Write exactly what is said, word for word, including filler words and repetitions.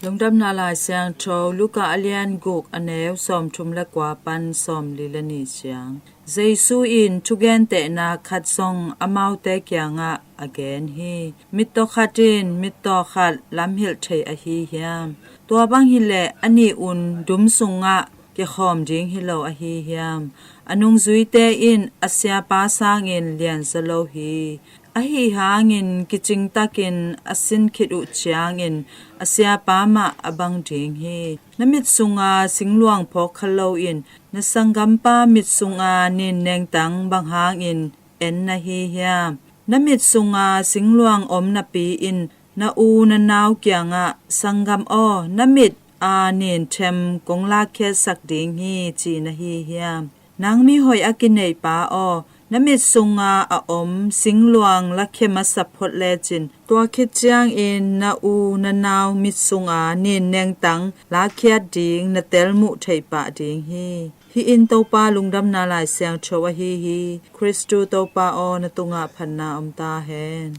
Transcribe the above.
Lungdamna Lai Siangtho Luka a lian guk, a neu sawmthum le kua pan sawmli le nih ciang. Jesu in thugentehna khat zong amaute kiangah a gen hi. Mittaw khat in mittaw khat lamhilh thei ahi hiam? Tua bang hileh a nih un dum sungah kikhawm ding hi lo ahi hiam? A nungzuite in a siapa sangin lianzaw lo hi. Ahi hangin kicingtakin a sin khit uh ciangin a siapa mah a bang ding hi. Na mit sunga singluang phawk kha loin na sanggampa mit sunga nin nengtang bang hangin en na hi hiam? Na mit sunga singluang om napi-in na u na nau kiangah, "Sanggam aw, na mit a nin them kong lakkhiatsak ding hi," ci na hi hiam? Nang mihoih a kineihpa aw, na mit sunga a om singluang lakhia masa phot lecin, tua khit ciangin na u na nau mit sunga nin nengtang lakkhiat ding na tel muh theih pah ding hi. Hih in Topa Lungdamna Lai Siangtho ahi hi. Khristu Topa aw, na tungah phatna om ta hen.